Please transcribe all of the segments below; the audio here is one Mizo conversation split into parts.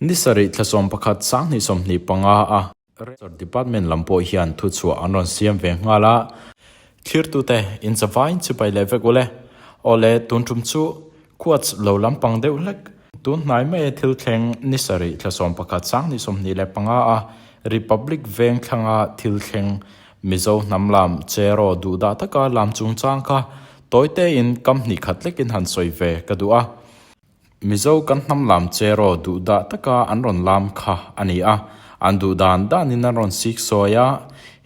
Ni sarih thla 11 2025 a Record Department lam pawh hian thuchhuah an rawn siam ve nghal a. Thlirtute in chavain chipai leh vek ule. Awle, tun tum chu Quotes lo lampang deuh hlek. Tun hnai mai thil thleng ni sarih thla 11 2025 a Republic veng thlanga thil thleng Mizo hnam lam Cheraw duhdah taka lam chungchang kha tawite in kam hnih khat lekin han sawi ve ka duh a. Mizo kan hnam lam Cheraw duhdah taka an rawn lam kha a ni a, an duh dan danin an rawn sik sawi a,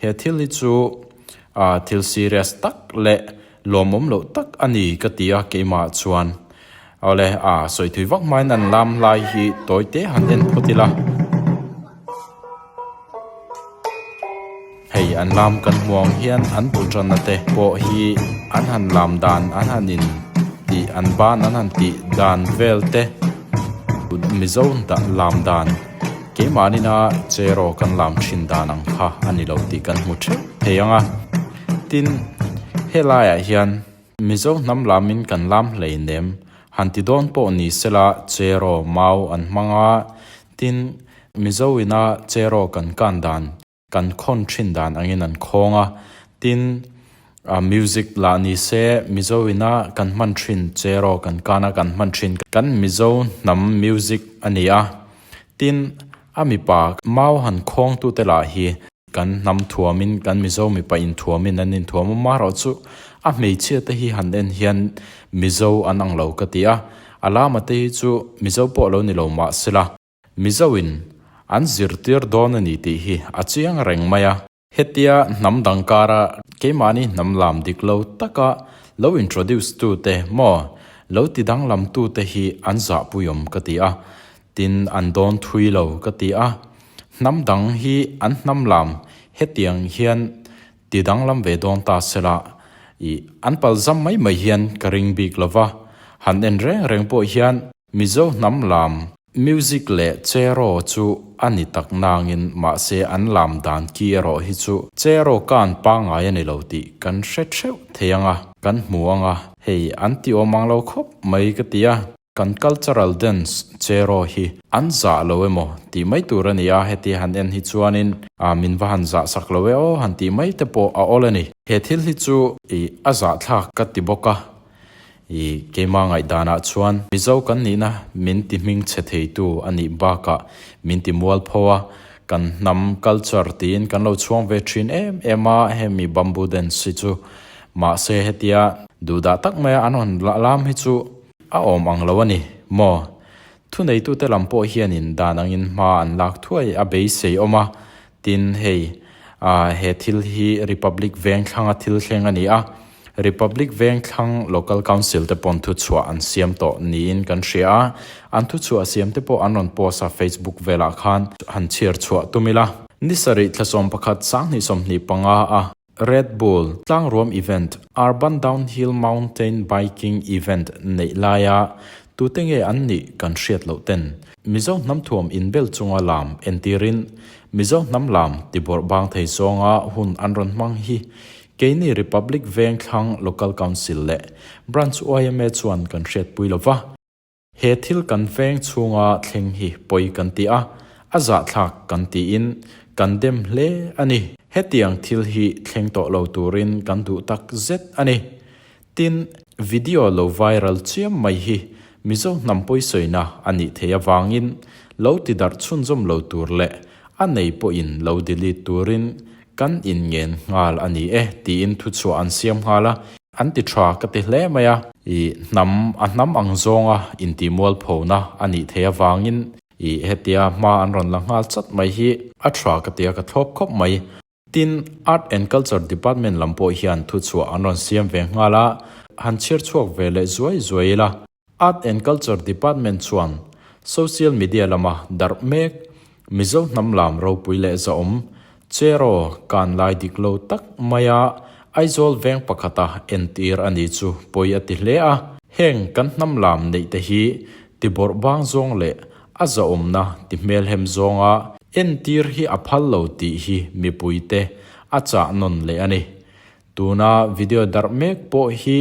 he thil hi chu thil serious tak leh lawmawm loh tak a ni ka ti a keimah chuan. Awle, a sawi thui vak hmain an lam lai hi tawi te han en phawt ila. Hei an lam kan hmu ang hian an bul tanna te pawh hi an han lam dan an han in tih an ban an han tih dan vel te Mizo lam dan keimahnin a cheraw kan lam thin dan ang kha a ni lo tih kan hmu theuh thei ang a. Tin, helaiah hian Mizo hnam lamin kan lam hleinem han ti dawn pawh ni sela cheraw mau an hmang a, tin, Mizo ina cheraw kan kan dan, kan khawn thin dan angin an khawng a, tin, music lah ni se Mizo ina kan hman thin cheraw kan kan a kan hman thin kan Mizo hnam music a ni a, tin, a mipa mau han khawng tute lah hi kan hnam thuamin kan Mizo mipa inthuamin an inthuam a, marawh chu a hmeichhia te hi han en hian Mizo an ang lo ka ti a, a lama te hi chu Mizo pawh lo ni lo mahsela. Mizo in an zirtir dawn a ni tih hi a chiang reng mai a. Hetia hnam dang kara keimahni hnam lam dik lo taka lo introduce tu te maw lo ti danglam tu te hi an zahpuiawm ka ti a, tin an dawn thui lo ka ti a. Hnam dang hi an hnam lam hetiang hian ti danglam ve dawn ta sela i an palzam mai mai hian ka ring bik lova, han en reng reng pawh hian Mizo hnam lam music leh cheraw chu a ni tak nangin mahse an lam dan ki erawh hi chu cheraw kan pangngai a ni lo tih kan hre theuh thei ang a, kan hmu ang a, hei an ti awm ang lo khawp mai ka ti a. Kan cultural dance cheraw hi an zah lo emaw tih mai tur a ni a, heti han en hi chuanin min va han zah sak lo e aw han tih mai te pawh a awl a ni. He thil hi chu i a zahthlak ka ti bawk a. I keimah ngaihdanah chuan Mizo kan nihna min ti hming chhe theitu a nih bakah min ti mualpho a, kan hnam culture tiin kan lo chhuang ve thin em em a, hemi bamboo dance hi chu mahse hetia duhdah tak maia an rawn lam hi chu a awm ang lo a ni maw? Thuneitute lam pawh hianin dan angin hma an lak thuai a beisei awm a, tin hei he thil hi Republic Vengthlanga thil thleng a ni a, Republic Vengthlang Local Council te pawn thuchhuah an siam tawh niin kan hria a, an thuchhuah siam te pawh an rawn post a Facebook velah khan han chhiar chhuah tum ila. Ni sarih thla 11 2025 a Red Bull Tlangruam Event Urban Downhill Mountain Biking Event neih laia tute nge an nih kan hriat loh ten Mizo hnam thuam inbel chunga lam entirin Mizo hnam lam tibawrh bang thei zawnga hun an rawn hmang hi Keini Republic Vengthlang Local Council leh Branch yma chuan kan hriatpui lo va. He thil kan veng chhunga thleng hi pawi kan ti a, a zahthlak kan tiin kan dem hle a ni. Hetiang thil hi thleng tawh lo turin kan duh tak zet a ni. Tin, video lo viral chiam mai hi Mizo hnam pawisawina a nih theih avangin lo ti darh chhunzawm lo tur leh a nei pawhin lo delete turin kan inngen nghal a ni e tiin thuchhuah an siam nghal a, an ti tha ka ti hle mai a. I hnam a hnam ang zawnga intihmualphona a nih theih avangin i hetia hma an rawn la nghal chat mai hi a tha ka ti a, ka thlawp khawp mai. Tin, Art and Culture Department lam pawh hian thuchhuah an rawn siam ve nghal a, han chhiar chhuak ve leh zuai zuai ila. Art and Culture Department chuan social media lama darh mek Mizo hnam lam ropui leh zahawm Cheraw kan lai dik lo tak maia Aizawl veng pakhata entir a ni chu pawi a ti hle a. Heng kan hnam lam neih te hi tibawrh bang zawng leh A zahawmna ti hmelhem zawnga entir hi a phal lo tih hi mipuite a chah nawn leh a ni. Tuna video darh mek pawh hi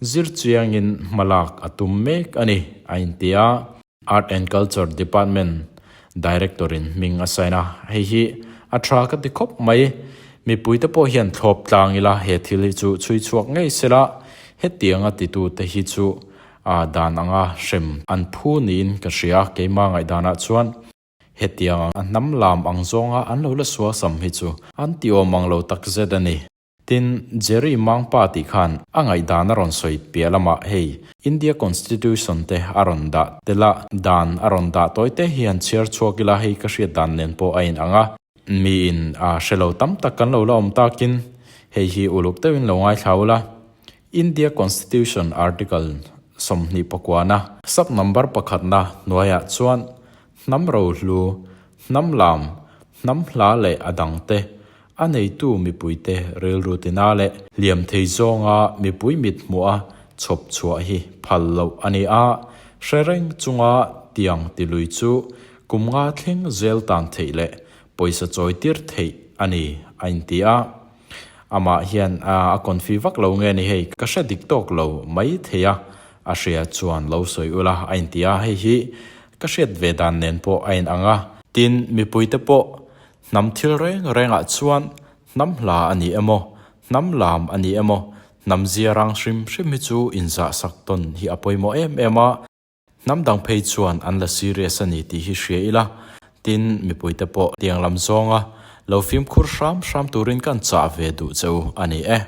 zir chiangin hmalak a tum mek a ni, a inti a. Art and Culture Department. Director in hming a sign a, hei hi a tha ka ti khawp mai. Mipuite pawh hian thlawp tlang ila he thil hi chu chhui chhuak ngei sela, hetianga titute hi chu dan anga hrem an phu niin ka hria keimah ngaihdanah chuan. Hetiang a hnam lam ang zawnga an lo la suasam hi chu an ti awm ang lo takzet a ni. Tin, Jerry Mangpa tih khan a ngaihdan a rawn sawi piah lamah hei India Constitution te a rawn dah tel a, dan a rawn dah tawi te hian chhiar chhuak ila hei ka hriat dan nen pawh a in ang a, miin a hre lo tam tak kan lo la awm takin hei hi uluk deuhin lo ngaithla ula. India Constitution Article 29 sub number pakhatna hnuaiah chuan hnam rohlu, hnam lam, hnam hla leh a dangte A neitu mipuite rilru tina leh hliam thei zawnga mipui mit hmuh a chhawp chhuah hi phal loh a ni a, hre reng chunga tiang tilui chu kum nga thleng zel tan theih leh pawisa chawi tir theih a ni a inti a. Amah hian a confi vak lo nge ni hei ka hre dik tawk lo mai thei a, a hria chuan lo sawi ula a inti a, hei hi ka hriat ve dan nen pawh a inang a. Tin, mipuite pawh Hnam thil reng rengah chuan hnam hla a ni emaw, hnam lam a ni emaw, hnam zia rang hrim hrim hi chu inzahsak tawn hi a pawimawh em em a. Hnam dang phei chuan an la serious a ni tih hi hria ila, tin mipuite pawh tiang lam zawnga lo fimkhur hram hram turin kan chah ve duh che u a ni e.